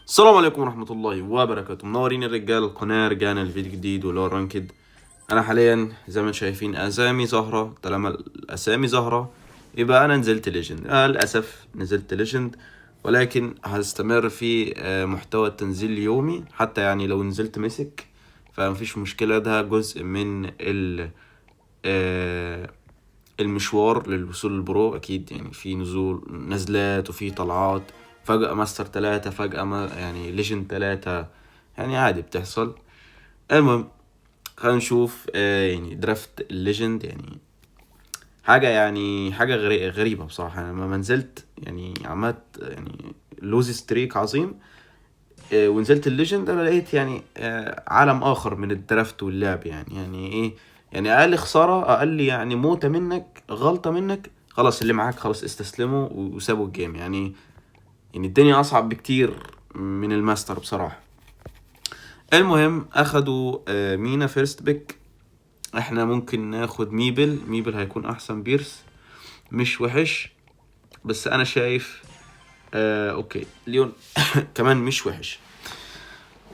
السلام عليكم ورحمة الله وبركاته. منورين الرجال القناة، رجعنا لفيديو جديد واللي هو ranked. انا حاليا زي ما انتم شايفين اسامي زهرة، طالما الاسامي زهرة يبقى انا نزلت legend. للاسف نزلت legend، ولكن هستمر في محتوى التنزيل اليومي، حتى يعني لو نزلت mythic فمفيش مشكلة. ده جزء من ال آه، المشوار للوصول لل pro. اكيد يعني في نزول نزلات وفي طلعات، فجأة ماستر 3، فجأة ما يعني legend 3، يعني عادي بتحصل. المهم خلينا نشوف يعني draft ال legend، يعني حاجة يعني حاجة غريبة بصراحة. أنا لما نزلت يعني عملت يعني lose streak عظيم، ونزلت ال legend، انا لقيت يعني عالم اخر من ال draft واللعب. يعني ايه يعني اقل خساره، اقل يعني موته منك، غلطه منك، خلاص اللي معاك خلاص استسلموا وسابوا ال game. يعني الدنيا اصعب بكتير من الماستر بصراحه. المهم اخدوا مينا first pick. احنا ممكن ناخد ميبل، ميبل هيكون احسن. بيرس مش وحش، بس انا شايف okay ليون كمان مش وحش.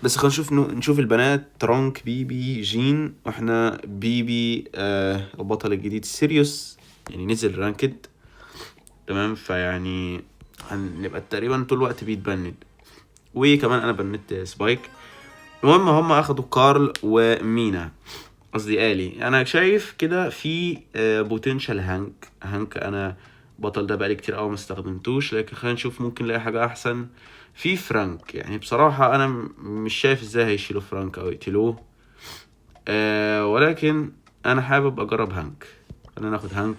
بس خلينا نشوف البنات: ترانك، بيبي، جين. واحنا بيبي، البطل الجديد سيريوس يعني نزل ranked، تمام؟ فيعني هنبقى تقريبا طول الوقت بيتبند، وكمان انا بندت سبايك. المهم هم اخدوا كارل ومينا، قصدي آلي. انا شايف كده في potential هانك. هانك انا بطل ده بقالي كتير قوي ما استخدمتوش، لكن خلينا نشوف ممكن نلاقي حاجة احسن في فرانك. يعني بصراحة انا مش شايف ازاي هيشيلوا فرانك او يقتلوه، ولكن انا حابب اجرب هانك. خلينا ناخد هانك.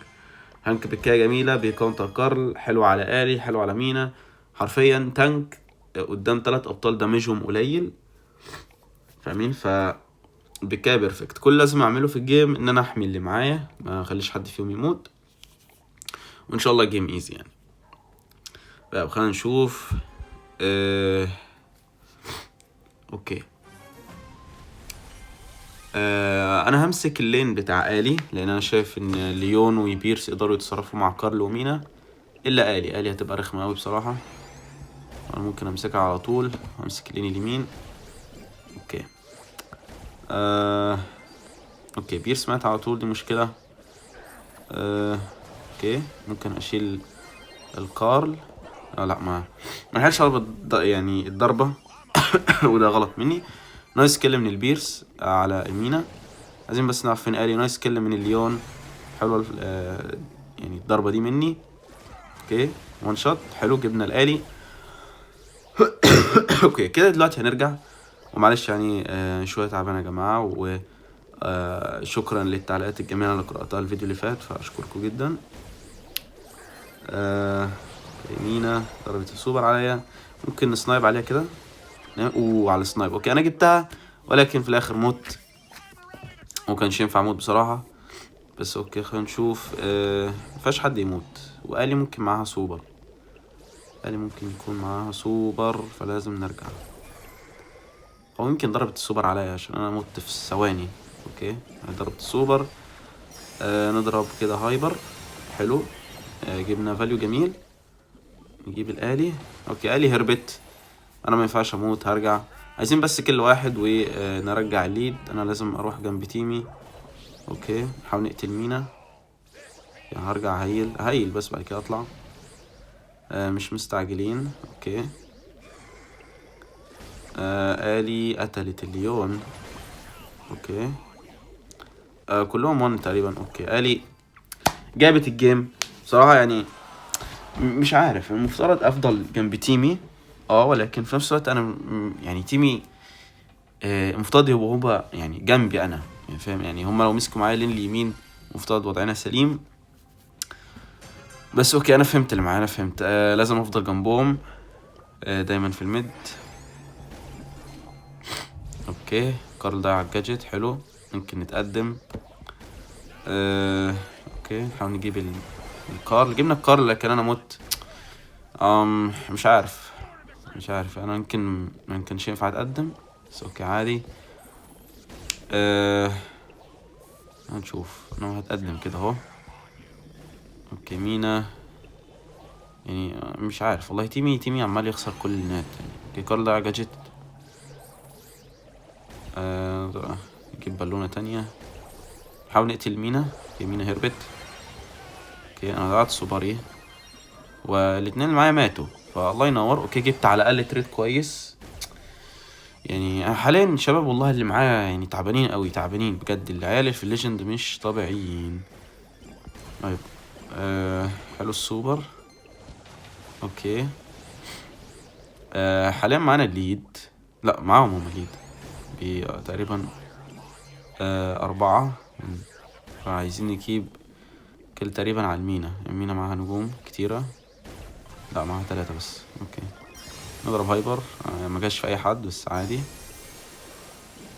هانك بكاية جميلة، بي counter كارل، حلو على آلي، حلو على مينا. حرفيا tank قدام ثلاث ابطال damage هم قليل، فاهمين؟ ف بكاية perfect. كل لازم اعمله في ال game ان انا احمي اللي معايا، ما اخليش حد فيهم يموت، وان شاء الله game easy يعني. طيب خلينا نشوف. Okay، انا همسك ال lane بتاع آلي، لان انا شايف ان ليون وبيرس يقدروا يتصرفوا مع كارل ومينا، الا آلي. آلي هتبقى رخمة قوي بصراحة. انا ممكن امسكها على طول، امسك ال lane اليمين. okay okay بيرس مات على طول، دي مشكلة. Okay ممكن اشيل الكارل. لا، ما لحقتش اضرب يعني الضربة، وده غلط مني. nice kill من البيرس على المينا. عايزين بس نعرف فين آلي. nice kill من الليون، حلوة يعني الضربة دي مني. okay one shot، حلو، جبنا الآلي. okay كده دلوقتي هنرجع، ومعلش يعني شوية تعبان يا جماعة، و شكرا للتعليقات الجميلة اللي قرأتها الفيديو اللي فات، فأشكركم جدا. مينا ضربت السوبر عليا، ممكن ن snipe عليها كده. وعلى ال snipe، okay انا جبتها، ولكن في الاخر مت، وكانش ينفع اموت بصراحة. بس okay خلينا نشوف. مفيهاش حد يموت، وآلي ممكن معاها سوبر، آلي ممكن يكون معاها سوبر، فلازم نرجع. او يمكن ضربت السوبر عليا عشان انا مت في ثواني. okay ضربت السوبر. نضرب كده hyper، حلو. جبنا value جميل. نجيب الآلي. okay آلي هربت، انا ما ينفعش اموت، هرجع. عايزين بس kill واحد ونرجع ال lead. انا لازم اروح جنب تيمي. okay نحاول نقتل مينا. يعني هرجع heal heal بس بعد كده اطلع. مش مستعجلين. okay آلي قتلت الليون. okay كلهم one تقريبا. okay آلي جابت ال game بصراحة. يعني مش عارف، المفترض افضل جنب تيمي، ولكن في نفس الوقت انا يعني تيمي المفترض يبقوا هما يعني جنبي انا، يعني فاهم؟ يعني هما لو مسكوا معايا lane اليمين المفترض وضعنا سليم. بس okay انا فهمت اللي معايا، انا فهمت لازم افضل جنبهم دايما في ال mid. okay كارل ضيع ال gadget، حلو، ممكن نتقدم. Okay نحاول نجيب الكارل. جبنا الكارل لكن انا مت. مش عارف، مش عارف، انا يمكن ما كانش ينفع اتقدم، بس okay عادي. هنشوف، انا هتقدم كده اهو. okay مينا، يعني مش عارف والله، تيمي عمال يخسر كل النات يعني. okay كارل ضيع gadget. نجيب بالونة تانية، نحاول نقتل مينا. okay مينا هربت. okay انا ضيعت سوبري والاتنين اللي معايا ماتوا، فالله ينور. okay جبت على الاقل trade كويس. يعني أنا حاليا شباب والله اللي معايا يعني تعبانين قوي، تعبانين بجد. العيال اللي في ال legend مش طبيعيين. طيب حلو ال super. okay حاليا معانا ال lead، لا معاهم هم ال lead تقريبا 4. فعايزين ن keep kill تقريبا على المينا. المينا معاها نجوم كتيرة، لا معاها 3 بس. okay نضرب hyper، ما جاش في اي حد بس عادي.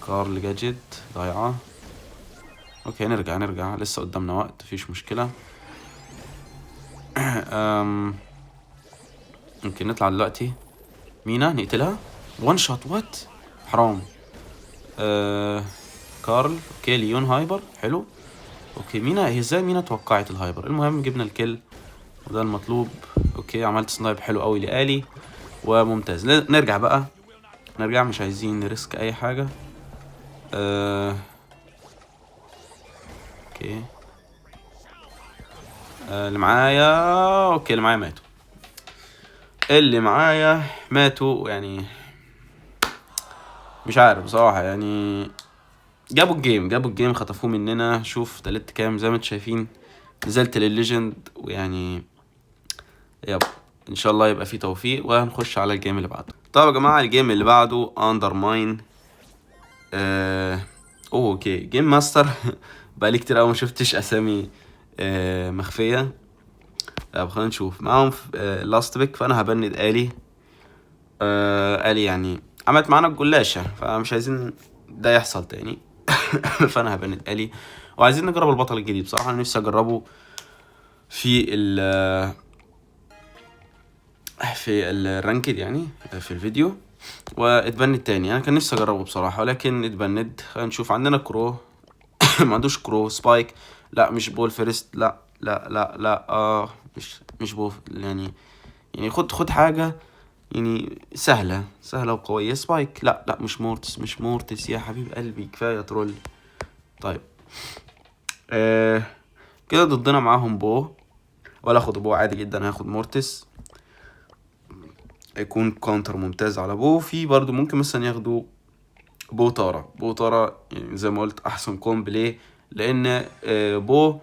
كارل gadget ضايعة. okay نرجع لسه قدامنا وقت، مفيش مشكلة. ممكن نطلع دلوقتي. مينا نقتلها one shot، what حرام. كارل. okay ليون hyper حلو. okay مينا، هي ازاي مينا توقعت ال hyper؟ المهم جبنا ال kill وده المطلوب. okay عملت snipe حلو قوي لآلي وممتاز. نرجع بقى، نرجع، مش عايزين ن risk اي حاجة. Okay اللي معايا، okay اللي معايا ماتوا، اللي معايا ماتوا. يعني مش عارف بصراحة، يعني جابوا ال game، جابوا ال game، خطفوه مننا. شوف تلت كام زي ما انتم شايفين، نزلت للل legend. ويعني yep ان شاء الله يبقى في توفيق، وهنخش على ال game اللي بعده. طيب يا جماعة ال game اللي بعده اندرماين. Okay game master. بقالي كتير قوي ما شفتش اسامي مخفية. طب خلينا نشوف معاهم last pick، فانا ه ban آلي. آلي يعني عملت معانا الجلاشة، فمش عايزين ده يحصل تاني. فانا ه ban آلي، وعايزين نجرب البطل الجديد. بصراحة انا نفسي اجربه في ال ranked، يعني في الفيديو. واتبند تاني، انا كان نفسي اجربه بصراحة ولكن اتبند. خلينا نشوف عندنا كرو، ما عندوش كرو. سبايك، لا مش بول first، لا لا لا لا، مش بول. يعني خد حاجة يعني سهلة، سهلة وقوية. سبايك، لا لا مش مورتس، مش مورتس يا حبيب قلبي، كفاية troll. طيب كده ضدنا معاهم بو، ولا اخد بو عادي جدا، هاخد مورتس، هيكون counter ممتاز على بو. في برضو ممكن مثلا ياخدوا بو تارا. بو تارا يعني زي ما قلت احسن comp. ليه؟ لان بو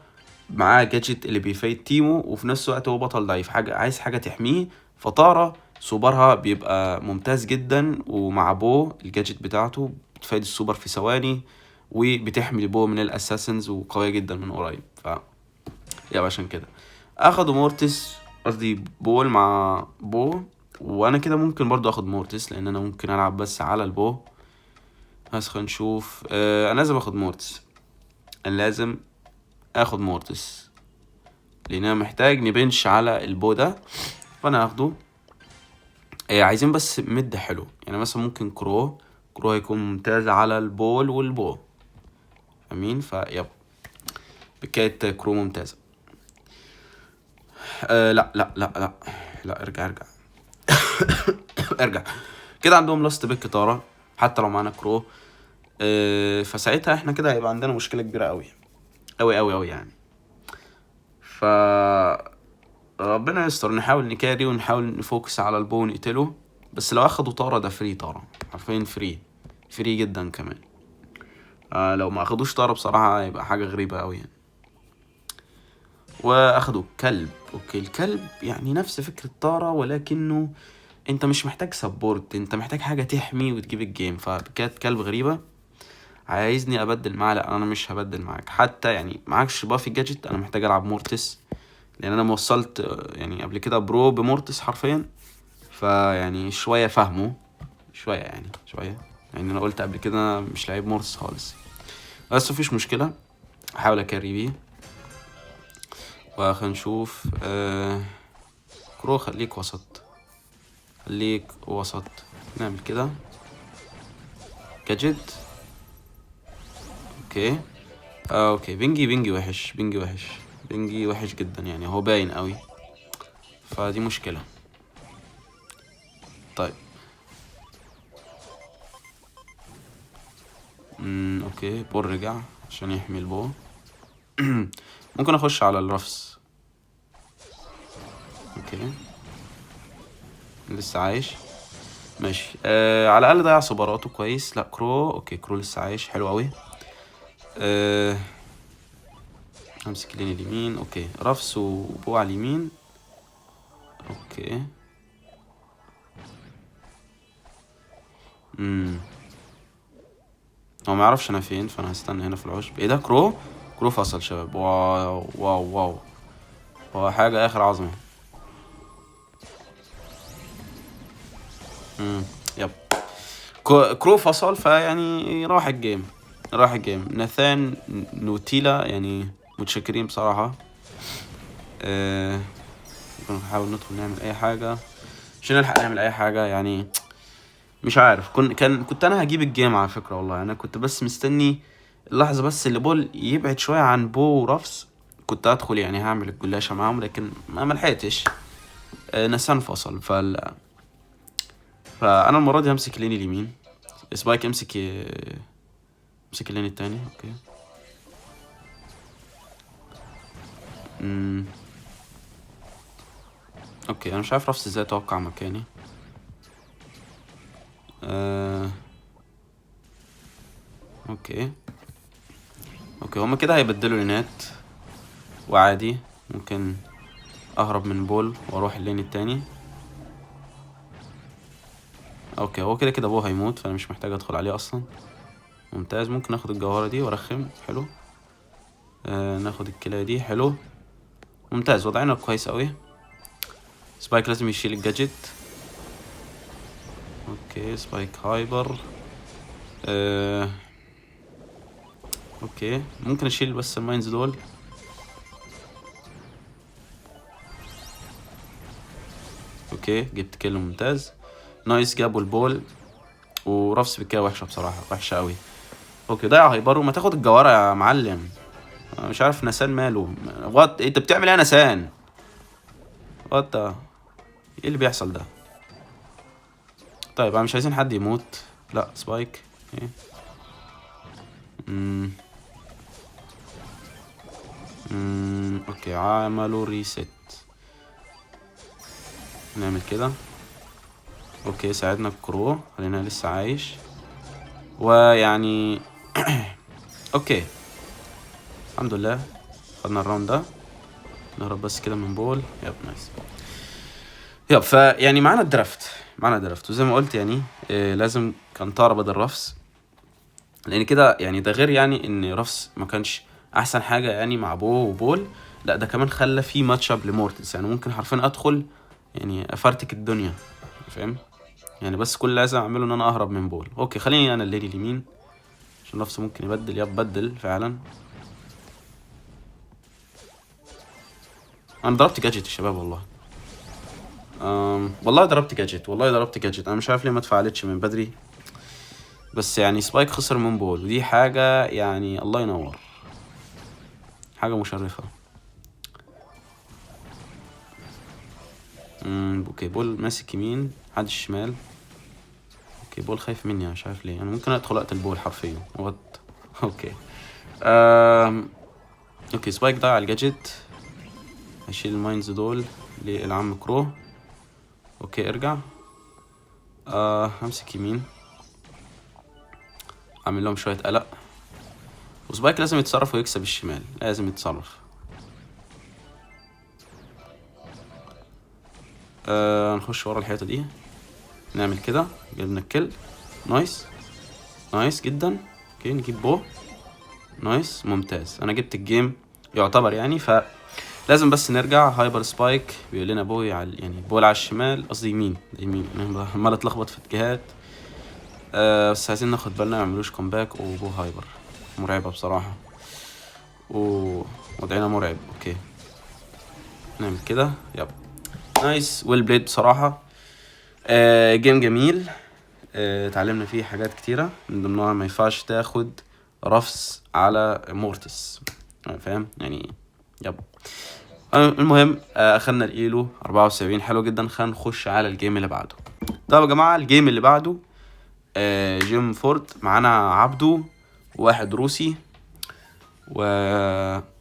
معاه gadget اللي بي feed team ه، وفي نفس الوقت هو بطل ضعيف، حاجة عايز حاجة تحميه، فتارا سوبرها بيبقى ممتاز جدا، ومع بو ال gadget بتاعته بت feed ال super في ثواني، وبتحمي بو من ال assassins، وقوية جدا من قريب. يبقى عشان كده اخدوا مورتس، قصدي بول مع بو. وانا كده ممكن برضو اخد مورتس، لان انا ممكن العب بس على البو. بس خلينا نشوف. انا لازم اخد مورتس، انا لازم اخد مورتس لان انا محتاج ن punish على البو ده، فانا هاخده. عايزين بس mid حلو، يعني مثلا ممكن كرو، كرو هيكون ممتاز على البول والبو، فاهمين؟ ف yep بكاية كرو ممتازة. لا لا لا لا لا، ارجع ارجع ارجع. كده عندهم last pick تارا، حتى لو معانا كرو. فساعتها احنا كده هيبقى عندنا مشكلة كبيرة قوي قوي قوي قوي يعني. ف ربنا يستر، نحاول ن carry ونحاول ن focus على البو ونقتله. بس لو اخدوا تارا ده free، تارا حرفيا free، free جدا كمان. لو ما اخدوش تارا بصراحة هيبقى حاجة غريبة قوي يعني. واخدوا كلب. okay الكلب يعني نفس فكرة تارا، ولكنه انت مش محتاج support، انت محتاج حاجة تحمي وتجيب ال game. فكانت كلب غريبة. عايزني ابدل معاه؟ لا انا مش هبدل معاك، حتى يعني معكش بافي gadget. انا محتاج العب مورتس، لان انا موصلت يعني قبل كده pro بمورتس حرفيا، فيعني شوية فاهمه شوية، يعني شوية، يعني انا قلت قبل كده مش لعيب مورتس خالص، بس مفيش مشكلة، احاول ا carry بيه. وخلينا نشوف. كرو خليك وسط، خليك وسط. نعمل كده gadget. Okay okay بنجي، بنجي وحش، بنجي وحش، بنجي وحش جدا، يعني هو باين قوي، فدي مشكلة. طيب okay بول رجع عشان يحمي البو. ممكن اخش على الرفس. okay لسه عايش، ماشي. على الاقل ضيع سوبراته كويس. لا كرو، okay كرو لسه عايش، حلو قوي. همسك lane اليمين. okay رفس وبو على اليمين. okay هو ما يعرفش انا فين، فانا هستنى هنا في العشب. ايه ده؟ كرو، كرو فصل شباب. wow wow wow، هو حاجة اخر عظمة. Yep كرو فصل، فيعني راح ال game، راح ال game. ناثان نوتيلا يعني متشكرين بصراحة. ممكن نحاول ندخل نعمل اي حاجة عشان نلحق نعمل اي حاجة يعني، مش عارف. كنت انا هجيب ال game على فكرة والله، انا كنت بس مستني اللحظة بس اللي بول يبعد شوية عن بو ورفس، كنت هدخل يعني هعمل الجلاشة معاهم، لكن ما لحقتش. نسان فصل. فانا المرة دي همسك lane اليمين. سبايك امسك ال lane التاني. okay okay انا مش عارف رفس ازاي اتوقع مكاني. Okay okay هما كده هيبدلوا لينات وعادي ممكن اهرب من بول واروح ال lane التاني. Okay هو كده كده بو هيموت، فانا مش محتاج ادخل عليه اصلا. ممتاز. ممكن اخد الجوهرة دي وارخم، حلو. ناخد الكلاية دي، حلو. ممتاز، وضعنا كويس قوي. سبايك لازم يشيل ال gadget. Okay سبايك hyper. Okay ممكن اشيل بس ال mines دول. Okay جبت kill ممتاز، nice. جابوا البول ورفس بكده وحشة بصراحة، وحشة قوي. Okay ضيع hyper وما تاخد الجوهرة يا معلم. أنا مش عارف نسان ماله. What انت بتعمل ايه يا نسان؟ What ايه اللي بيحصل ده؟ طيب انا مش عايزين حد يموت. لا سبايك. ايه okay عملوا reset. نعمل كده. Okay ساعدنا الكرو، خلينا لسه عايش ويعني okay الحمد لله خدنا ال round ده. نهرب بس كده من بول. Yep nice. Yep فيعني معانا ال draft، معانا draft، وزي ما قلت لازم كان طار بدل رفس، لان كده ده غير ان رفس ما كانش احسن حاجة مع بو وبول، لا ده كمان خلى في match up لمورتس، ممكن حرفيا ادخل افرتك الدنيا، فاهم؟ بس كل اللي لازم اعمله ان انا اهرب من بول. Okay خليني انا ال lane اليمين عشان رفس ممكن يبدل. Yep بدل فعلا. انا ضربت gadget يا شباب والله. والله ضربت gadget، والله ضربت gadget. انا مش عارف ليه ما اتفعلتش من بدري، بس سبايك خسر من بول، ودي حاجة الله ينور، حاجة مشرفة. Okay بول ماسك يمين، حد الشمال. Okay بول خايف مني، انا مش عارف ليه. انا ممكن ادخل اقتل بول حرفيا. What. Okay. Okay سبايك ضيع ال gadget. هشيل ال mines دول للعم كرو. Okay ارجع. همسك يمين، اعمل لهم شوية قلق. وسبايك لازم يتصرف ويكسب الشمال، لازم يتصرف. نخش ورا الحيطة دي، نعمل كده، جبنا ال kill. Nice nice جدا. Okay نجيب بو. Nice ممتاز. انا جبت ال game يعتبر ف لازم بس نرجع. Hyper سبايك بيقول لنا بوي على بول على الشمال، قصدي يمين، يمين. انا عمال اتلخبط في اتجاهات. بس عايزين ناخد بالنا ما يعملوش comeback. وبو hyper مرعبة بصراحة، ووضعنا مرعب. Okay نعمل كده. Yep nice well played بصراحة. Game جميل. اتعلمنا فيه حاجات كتيرة، من ضمنها ما ينفعش تاخد رفس على مورتس، فاهم يعني. Yep المهم، اخدنا ال Elo 74، حلو جدا. خلينا نخش على ال game اللي بعده. طيب يا جماعة ال game اللي بعده، جيم فورت، معانا عبده وواحد روسي، ومعانا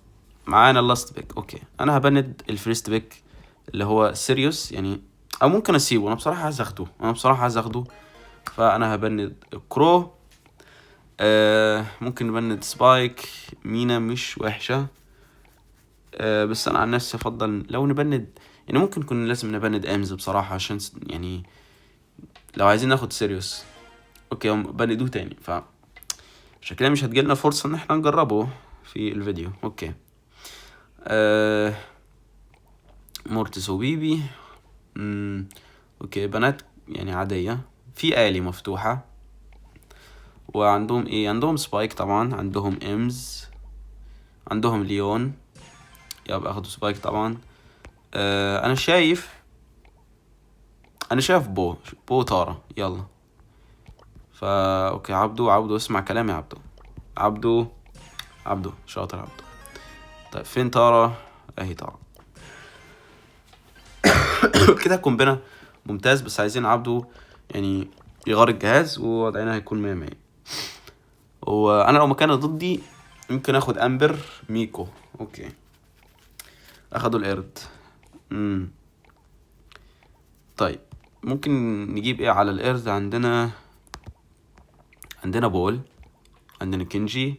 ال last pick. okay انا هبند ال first pick اللي هو سيريوس يعني، او ممكن اسيبه، انا بصراحة عايز اخده، انا بصراحة عايز اخده، فانا هبند كرو. ممكن نبند سبايك، مينا مش وحشة. بس انا عن نفسي افضل لو نبند، يعني ممكن كنا لازم نبند امز بصراحة، عشان يعني لو عايزين ناخد سيريوس. okay هم بندوه تاني، ف شكلنا مش هتجيلنا فرصة ان احنا نجربه في الفيديو. okay مورتس وبيبي. okay بنات يعني عادية، في آلي مفتوحة، وعندهم ايه؟ عندهم سبايك طبعا، عندهم امز، عندهم ليون، يبقى اخدوا سبايك طبعا. انا شايف بو تارا، يلا. فا okay عبدو، عبدو اسمع كلامي يا عبدو، عبدو، عبدو شاطر عبدو. طيب فين تارا؟ اهي تارا. كده قنبلة ممتاز، بس عايزين عبدو يعني يغير الجهاز، ووضعنا هيكون 100 100. وانا لو مكان ضدي ممكن اخد امبر ميكو. okay اخدوا القرد. طيب ممكن نجيب ايه على القرد؟ عندنا بول، عندنا كنجي.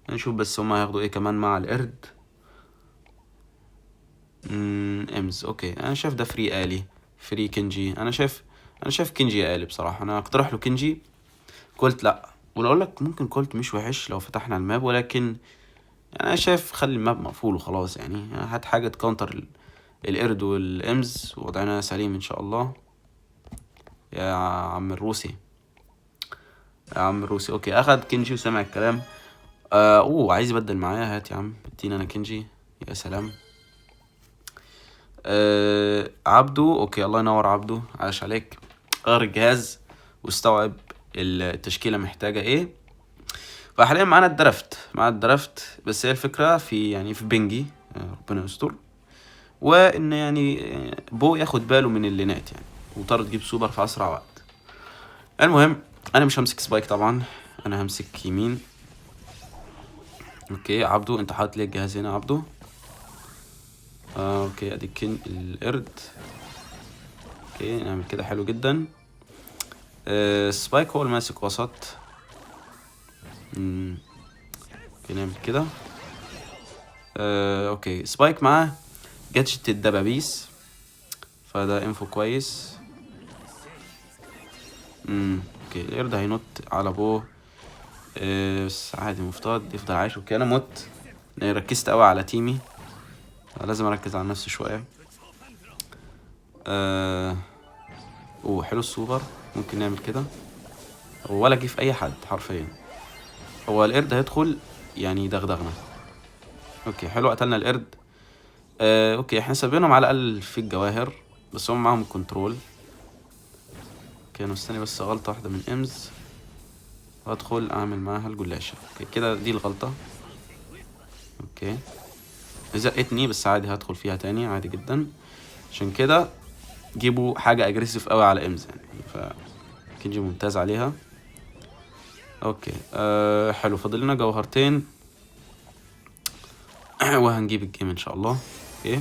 نشوف بس هما هياخدوا ايه كمان مع القرد. امز. okay انا شايف ده free آلي، free كنجي. انا شايف كنجي آلي بصراحة، انا اقترح له كنجي. كولت لا، ولو اقول لك ممكن كولت مش وحش لو فتحنا ال map، ولكن انا شايف خلي ال map مقفول وخلاص. هات حاجة ت counter القرد والامز، ووضعنا سليم ان شاء الله. يا عم الروسي، يا عم الروسي. okay اخد كنجي وسمع الكلام. عايز يبدل معايا، هات يا عم ادينا انا كنجي، يا سلام. عبدو. okay الله ينور عبدو، عاش عليك. غير الجهاز واستوعب التشكيلة محتاجة ايه. فحاليا معانا ال draft، معانا ال draft، بس هي الفكرة في في بنجي، ربنا يستر، وان بو ياخد باله من اللينات وطار تجيب سوبر في اسرع وقت. المهم انا مش همسك سبايك طبعا، انا همسك يمين. okay عبدو انت حاطط ليه الجهاز هنا يا عبدو؟ okay ادي القرد. okay نعمل كده، حلو جدا. سبايك هو اللي ماسك وسط. okay نعمل كده. okay سبايك معاه gadget الدبابيس، فده info كويس. okay القرد هينط على بو. بس عادي المفترض يفضل عايش. okay انا مت، انا ركزت قوي على تيمي، لازم اركز على نفسي شويه. حلو السوبر، ممكن نعمل كده ولا جه في اي حد حرفيا. هو القرد هيدخل دغدغنا. okay حلو قتلنا القرد. okay احنا سابينهم على الاقل في الجواهر، بس هم معاهم control. okay انا مستني بس غلطه واحده من امز وادخل اعمل معاها الجلاشه. okay كده دي الغلطه. okay زقتني بس عادي هدخل فيها تاني عادي جدا. عشان كده جيبوا حاجه aggressive قوي على امز ف كنجي ممتاز عليها. okay حلو فاضل لنا جوهرتين وهنجيب ال game ان شاء الله. okay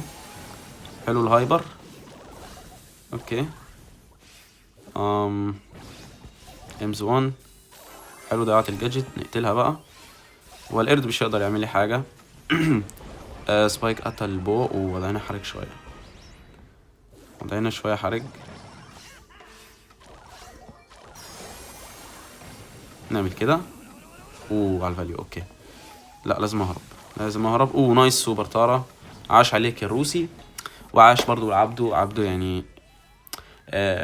حلو ال hyper. okay امز 1 حلو، ضيعت ال gadget، نقتلها بقى. والقرد مش هيقدر يعمل لي حاجه. سبايك قتل بو ووضعنا حرج شويه، وضعنا شويه حرج. نعمل كده. على ال value. okay لا لازم اهرب، لازم اهرب. nice super تارا، عاش عليك يا الروسي، وعاش برضو لعبدو. عبدو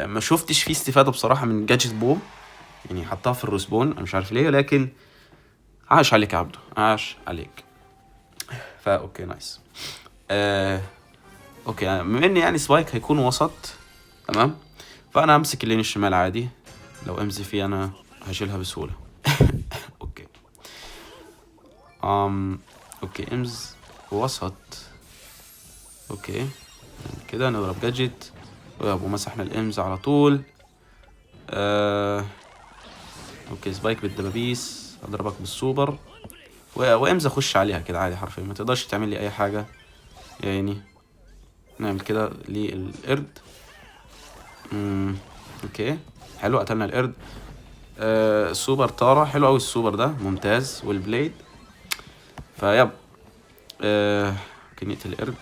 ما شفتش فيه استفادة بصراحة من gadget بو، حطها في ال respawn انا مش عارف ليه، لكن عاش عليك يا عبدو، عاش عليك. فا okay nice. okay بما ان سبايك هيكون وسط تمام، فانا همسك ال lane الشمال عادي، لو امزي فيه انا هشيلها بسهولة. okay okay امز وسط. okay كده نضرب gadget ويابو مسحنا الامز على طول. okay سبايك بالدبابيس، اضربك بالسوبر وامز اخش عليها كده عادي، حرفيا ما تقدرش تعمل لي اي حاجة. يعني نعمل كده للقرد. okay حلو، قتلنا القرد. سوبر تارا حلو قوي، السوبر ده ممتاز، وال blade ف yep. ممكن نقتل القرد.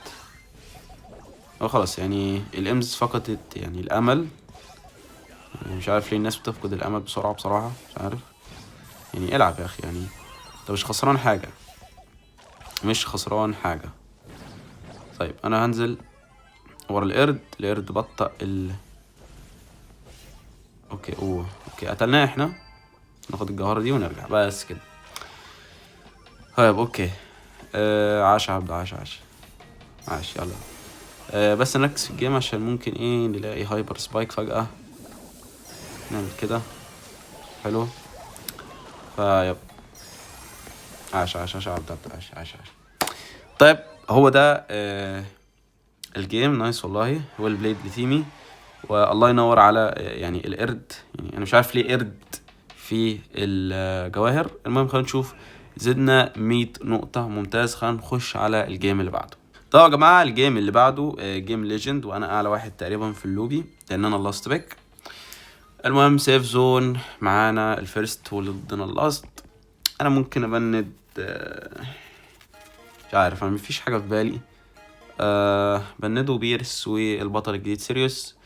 هو خلاص يعني الامز فقدت يعني الامل، يعني مش عارف ليه الناس بتفقد الامل بسرعة بصراحة، مش عارف. يعني العب يا اخي، يعني انت مش خسران حاجة، مش خسران حاجة. طيب انا هنزل ورا القرد، القرد بطأ ال okay اوه okay قتلناه احنا. ناخد الجوهرة دي ونرجع بس كده. طيب okay. عاش عبد، عاش عاش عاش، يلا. بس نركز في ال game عشان ممكن ايه نلاقي hyper سبايك فجأة. نعمل كده حلو. ف yep عاش عاش عاش عبد، عبد عاش عاش عاش. طيب هو ده ال game. nice والله، well played لتيمي، والله ينور على يعني القرد. يعني انا مش عارف ليه قرد في الجواهر. المهم خلينا نشوف، زدنا 100 نقطة، ممتاز. خلينا نخش على ال game اللي بعده. طبعا يا جماعة ال game اللي بعده game legend، وانا اعلى واحد تقريبا في اللوبي لان انا ال last pick. المهم safe zone معانا ال first واللي ضدنا ال last. انا ممكن ابند، مش عارف، انا مفيش حاجة في بالي. بندوا بيرس والبطل الجديد سيريوس.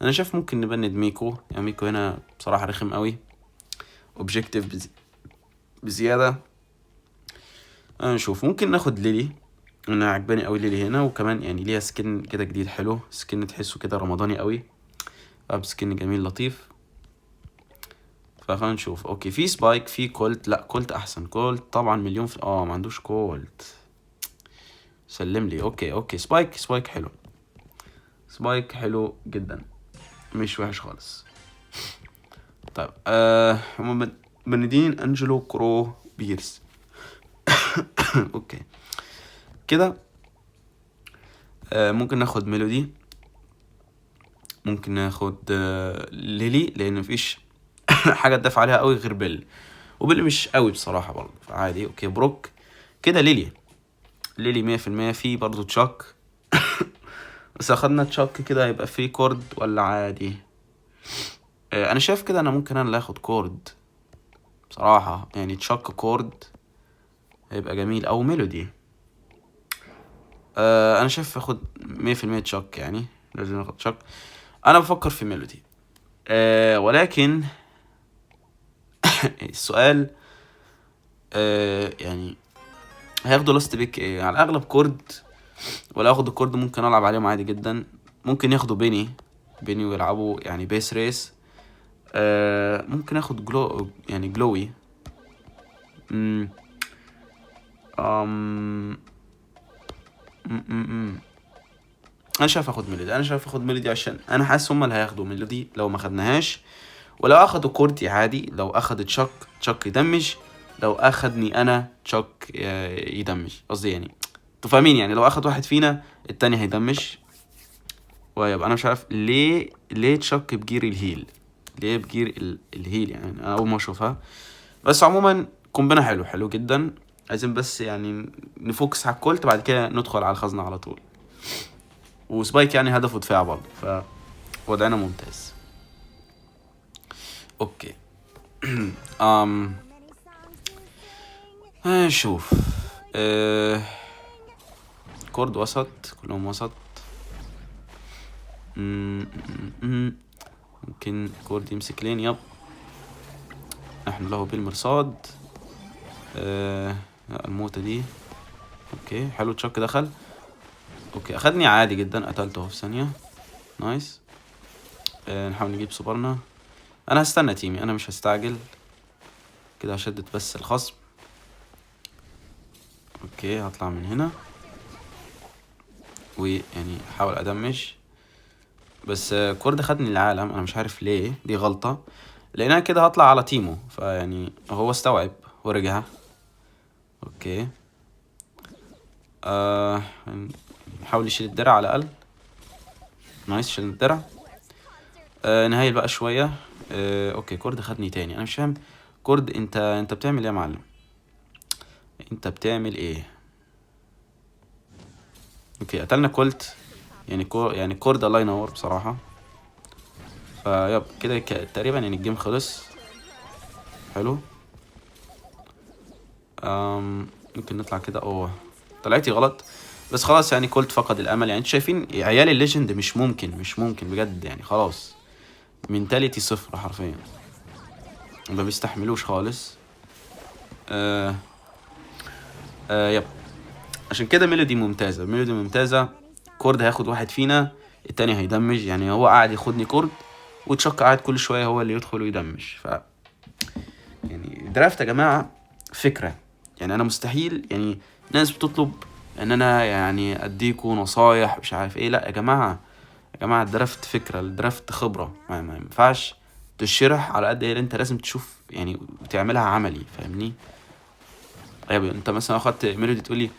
انا شايف ممكن نبند ميكو، يعني ميكو هنا بصراحة رخم قوي، objective بزيادة. انا نشوف ممكن ناخد ليلي، انا عجباني قوي ليلي هنا، وكمان يعني ليها skin كده جديد حلو، skin تحسه كده رمضاني قوي، skin جميل لطيف. فخلينا نشوف. okay في سبايك، في كولت، لا كولت احسن، كولت طبعا مليون في ما عندوش كولت، سلم لي. okay okay سبايك، سبايك حلو، سبايك حلو جدا، مش وحش خالص. طيب هما بندين انجلو كرو بيرس. okay كده ممكن ناخد ميلودي، ممكن ناخد ليلي، لان مفيش حاجة تدافع عليها قوي غير بيل، وبيل مش قوي بصراحة برضه، فعادي. okay بروك كده، ليلي، ليلي 100%. في برضه تشاك، بس اخدنا تشاك كده هيبقى في كورد ولا عادي؟ انا شايف كده انا ممكن انا اللي اخد كورد بصراحة، يعني تشاك كورد هيبقى جميل، او ميلودي. انا شايف اخد 100% تشاك، يعني لازم اخد تشاك. انا بفكر في ميلودي، ولكن السؤال يعني هياخدوا last pick ايه؟ على الاغلب كورد، ولا اخد الكورد ممكن العب عليهم عادي جدا. ممكن ياخدوا بيني، بيني ويلعبوا يعني base race. ممكن اخد جلو، يعني جلوي. أم... مم، مم، مم. انا شايف اخد ميلودي، انا شايف اخد ميلودي عشان انا حاسس هما اللي هياخدوا ميلودي لو ما خدناهاش. ولو اخدوا كورتي عادي، لو اخد تشاك، تشاك يدمج، لو اخدني انا تشاك يدمج، قصدي يعني انتوا فاهمين، يعني لو اخد واحد فينا التاني هيدمج. ويبقى انا مش عارف ليه تشاك ب gear ال heal، ليه ب gear ال heal، يعني انا اول ما اشوفها. بس عموما comp نا حلو، حلو جدا. عايزين بس يعني ن focus على الكولت، بعد كده ندخل على الخزنة على طول. وسبايك يعني هدفه دفاع برضه، فوضعنا ممتاز. okay نشوف. كورد وسط، كلهم وسط. ممكن كورد يمسك lane، yep نحن له بالمرصاد. الموتة دي okay حلو. تشاك دخل، okay اخدني عادي جدا، قتلته في ثانية، nice. نحاول نجيب سوبرنا. انا هستنى تيمي، انا مش هستعجل كده، هشدد بس الخصم. okay هطلع من هنا ويعني احاول ادمج، بس كورد خدني العالم، انا مش عارف ليه، دي غلطة، لان انا كده هطلع على تيمو، فيعني هو استوعب ورجع. okay نحاول نشيل الدرع على الاقل. nice، شيل الدرع. نهيل بقى شوية. okay كورد خدني تاني، انا مش فاهم كورد انت بتعمل ايه يا معلم؟ انت بتعمل ايه؟ okay قتلنا كولت، يعني يعني كورد الله ينور بصراحة. ف yep كده تقريبا يعني ال game خلص. حلو. ممكن نطلع كده. اوه طلعتي غلط، بس خلاص يعني كولت فقد الامل. يعني انتوا شايفين عيال ال legend مش ممكن، مش ممكن بجد يعني، خلاص mentality صفر حرفيا، ما بيستحملوش خالص. Yep عشان كده ميلودي ممتازة، ميلودي ممتازة. كورد هياخد واحد فينا، التاني هيدمج، يعني هو قاعد ياخدني كورد، وتشك قاعد كل شوية هو اللي يدخل ويدمج. ف يعني draft يا جماعة فكرة، يعني أنا مستحيل، يعني ناس بتطلب إن أنا يعني أديكوا نصايح مش عارف إيه، لا يا جماعة، يا جماعة ال draft فكرة، ال draft خبرة، ما ينفعش تشرح على قد إيه، أنت لازم تشوف يعني وتعملها عملي، فاهمني؟ طيب أنت مثلا أخدت ميلودي تقولي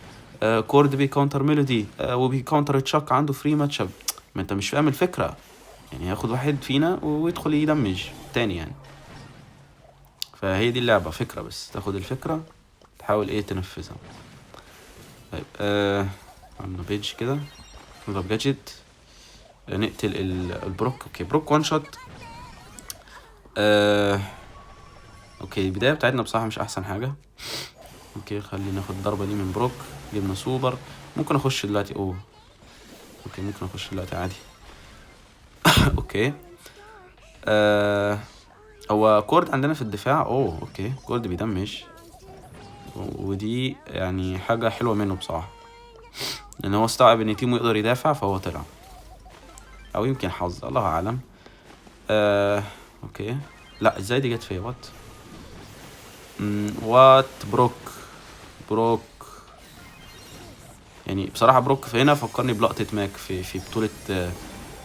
كورد بي counter ميلودي، وبي counter تشاك عنده free match up، ما انت مش فاهم الفكرة، يعني هياخد واحد فينا ويدخل يدمج تاني يعني. فهي دي اللعبة، فكرة بس، تاخد الفكرة تحاول ايه تنفذها. طيب عملنا بيج كده، نضرب gadget، نقتل البروك. okay بروك one shot. Okay البداية بتاعتنا بصراحة مش احسن حاجة. okay خلينا ناخد الضربة دي من بروك، جبنا سوبر. ممكن اخش دلوقتي، اوه okay ممكن اخش دلوقتي عادي. Okay هو كورد عندنا في الدفاع. اوه okay كورد بيدمج، ودي يعني حاجة حلوة منه بصراحة، لان هو استوعب ان تيمو يقدر يدافع فهو طلع، او يمكن حظ الله اعلم. Okay لا ازاي دي جت فيا؟ What what بروك، بروك يعني بصراحة بروك في هنا فكرني بلقطة ماك في بطولة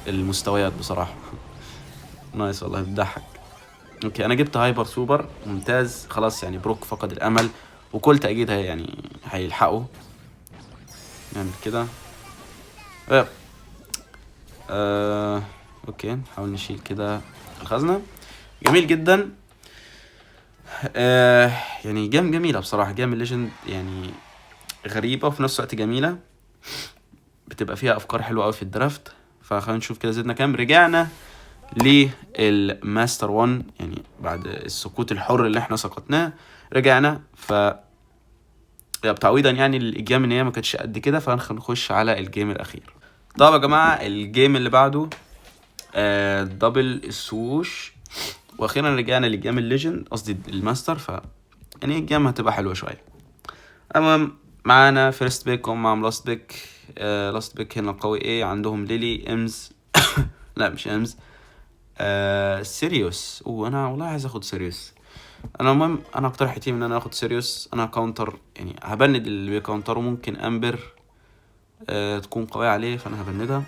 المستويات بصراحة. Nice والله بتضحك. Okay انا جبت hyper super ممتاز، خلاص يعني بروك فقد الامل، وكولت اكيد هي يعني هيلحقه. نعمل كده. Okay نحاول نشيل كده الخزنة. جميل جدا. يعني game جميلة بصراحة، game ال legend يعني غريبة وفي نفس الوقت جميلة، بتبقى فيها افكار حلوة قوي في ال draft. فخلينا نشوف كده زدنا كام. رجعنا للماستر 1، يعني بعد السقوط الحر اللي احنا سقطناه رجعنا. ف تعويضا يعني لل game ان هي ما كانتش قد كده، فهنخش على ال game الاخير. طب يا جماعة ال game اللي بعده double swoosh، واخيرا رجعنا لل game ال legend، قصدي الماستر. ف يعني ال game هتبقى حلوة شوية. المهم معانا first pick وهم معاهم last pick. Last pick هنا قوي ايه عندهم؟ ليلي، امز، لا مش امز، سيريوس. وانا والله عايز اخد سيريوس. انا المهم انا اقترح team ان انا اخد سيريوس، انا counter يعني هبند اللي بي counter ه، ممكن امبر تكون قوية عليه فانا هبندها.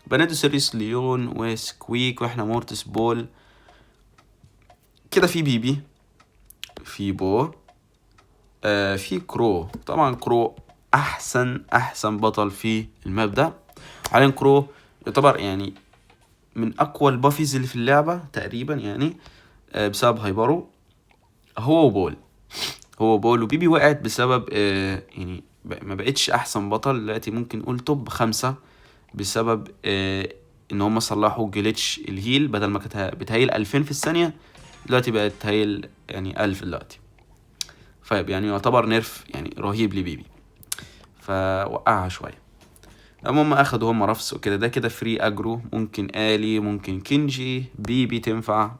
بندوا سيريوس، ليون وسكويك، واحنا مورتس بول كده. في بيبي، في بو، في كرو. طبعا كرو احسن بطل في ال map ده حاليا. كرو يعتبر يعني من اقوى ال buffies اللي في اللعبة تقريبا يعني، بسبب hyper و هو وبول. هو بول وبيبي وقعت بسبب يعني ما بقتش احسن بطل دلوقتي، ممكن نقول top 5 بسبب ان هم صلحوا glitch ال heal، بدل ما كانت بت heal 2000 في الثانية دلوقتي بقت ت heal يعني 1000 دلوقتي. طيب يعني يعتبر nerf يعني رهيب لبيبي، فوقعها شوية. المهم اخدوا هم رفس وكده، ده كده free aggro، ممكن آلي، ممكن كينجي، بيبي تنفع.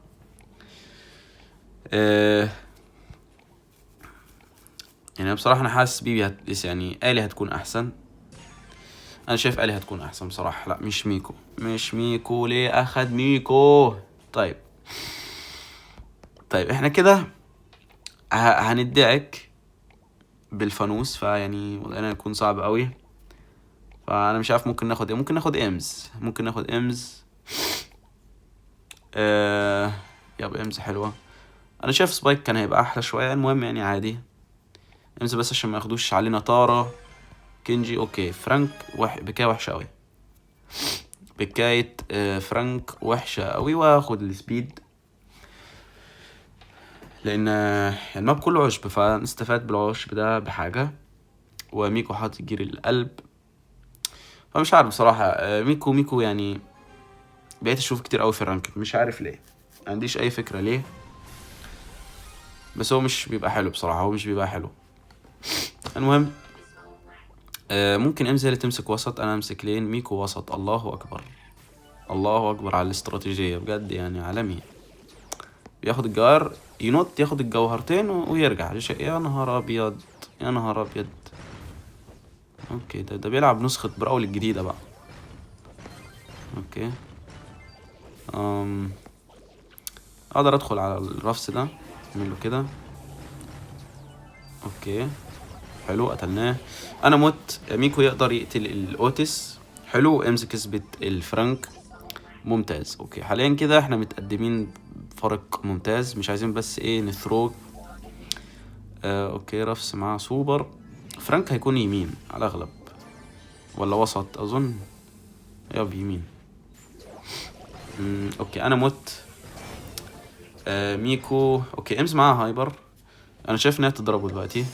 يعني بصراحة أنا حاسس بيبي يعني آلي هتكون أحسن. أنا شايف آلي هتكون أحسن بصراحة. لا مش ميكو، مش ميكو، ليه أخد ميكو؟ طيب إحنا كده هندعك بالفانوس، فيعني وضعنا يكون صعب قوي. فأنا مش عارف ممكن ناخد إيه، ممكن ناخد إمز، ممكن ناخد إمز. Yep إمز حلوة. أنا شايف سبايك كان هيبقى أحلى شوية. المهم يعني عادي إمز بس عشان ما ياخدوش علينا تارا كينجي. Okay فرانك بكاية وحشة قوي، بكاية، فرانك وحشة قوي. واخد ال speed. لان ال map كله عشب، فنستفاد بالعشب ده بحاجة. وميكو حاطط gear القلب، فمش عارف بصراحة. ميكو يعني بقيت اشوف كتير قوي في ال rank، مش عارف ليه، ما عنديش اي فكرة ليه، بس هو مش بيبقى حلو بصراحة، هو مش بيبقى حلو. المهم ممكن امز هي اللي تمسك وسط، انا امسك lane، ميكو وسط. الله اكبر، الله اكبر على الاستراتيجية بجد، يعني عالمي. بياخد الجوهر، ينط ياخد الجوهرتين ويرجع. يا نهار ابيض، يا نهار ابيض. okay ده بيلعب نسخة براول الجديدة بقى. okay اقدر ادخل على الرفس ده، اعمل له كده. okay حلو، قتلناه. انا مت. ميكو يقدر يقتل الاوتس، حلو. امز كسبت الفرانك، ممتاز. okay حاليا كده احنا متقدمين فرق ممتاز، مش عايزين بس ايه ن throw. okay رفس مع سوبر. فرانك هيكون يمين على الاغلب ولا وسط، اظن yep يمين. okay انا مت. ميكو okay امز معاها hyper، انا شايف انها تضربه دلوقتي.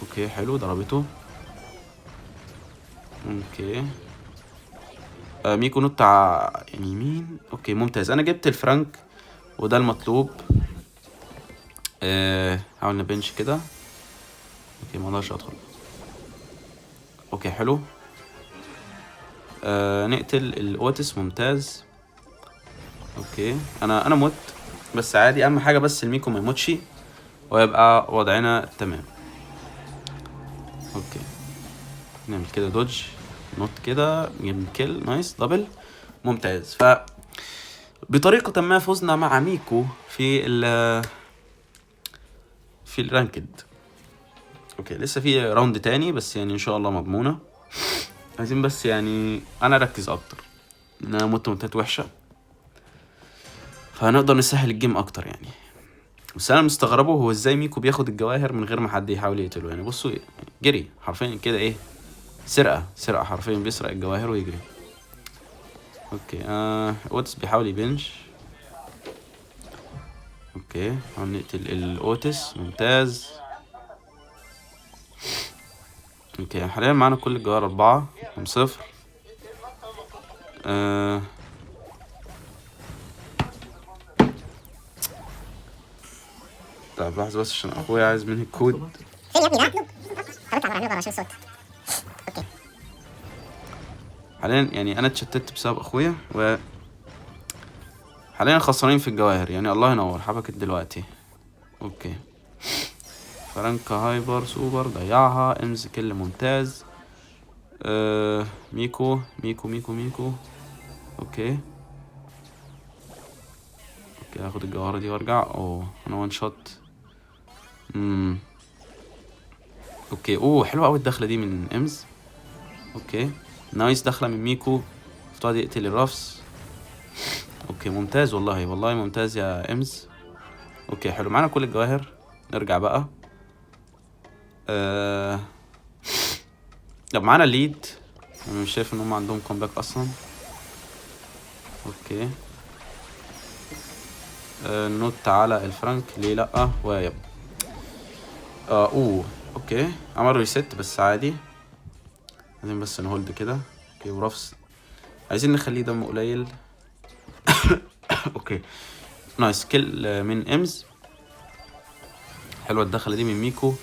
okay حلو، ضربته. okay ميكو نط يعني يمين. okay ممتاز، انا جبت الفرانك وده المطلوب. حاول ن pinch كده. okay ما اقدرش ادخل. okay حلو. نقتل الاوتس، ممتاز. okay انا مت بس عادي، اهم حاجه بس الميكو ما يموتش ويبقى وضعنا تمام. okay نعمل كده dodge، نط كده، نجيب kill، nice double، ممتاز. ف بطريقة ما فزنا مع ميكو في ال ranked. okay لسه في round تاني بس يعني ان شاء الله مضمونة. عايزين بس يعني انا اركز اكتر، ان انا مت موتات وحشة، فهنقدر نسهل ال game اكتر يعني. بس انا مستغربه هو ازاي ميكو بياخد الجواهر من غير ما حد يحاول يقتله. يعني بصوا جري حرفيا كده، ايه سرقة، سرقة حرفيا، بيسرق الجواهر ويجري. okay اوتس بيحاول ي pinch. okay هنقتل الاوتس، ممتاز. okay حاليا معانا كل الجواهر 4 0. طيب لحظة بس عشان اخويا عايز مني الكود. فين يا ابني ده؟ طب اطلع بره عشان الصوت. okay حاليا يعني انا اتشتت بسبب اخويا، و حاليا خسرانين في الجواهر يعني. الله ينور حبكت دلوقتي. okay فرانك hyper super ضيعها، امز kill ممتاز. ميكو ميكو ميكو ميكو. okay okay هاخد الجوهرة دي وارجع. اوه انا one shot. Okay اوه حلوة اوي الدخلة دي من امز. okay nice دخلة من ميكو، افترض يقتل الرفس. okay ممتاز والله، والله ممتاز يا امز. okay حلو معانا كل الجواهر، نرجع بقى. طب معانا lead، انا مش شايف ان هم عندهم comeback اصلا. okay نط على الفرانك ليه لا، و yep. اوه okay عمل reset بس عادي، لازم بس ن hold كده. okay ورفس عايزين نخليه دم قليل. okay nice kill من امز، حلوه الدخله دي من ميكو،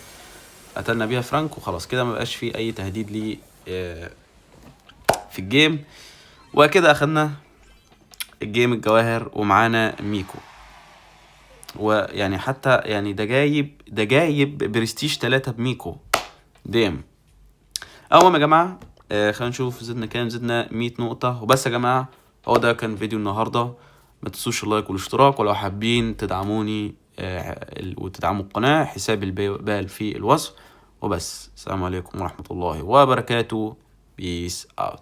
قتلنا بيها فرانك وخلاص كده ما بقاش فيه اي تهديد ليه، في ال game. وكده اخدنا ال game الجواهر ومعانا ميكو. ويعني حتى يعني ده جايب برستيج 3 بميكو damn. المهم يا جماعة، خلينا نشوف زدنا كام، زدنا مية نقطة وبس يا جماعة. هو ده كان فيديو النهاردة، ما تنسوش ال like والاشتراك، ولو حابين تدعموني، وتدعموا القناة، حساب البال في الوصف. وبس، السلام عليكم ورحمة الله وبركاته. Peace out.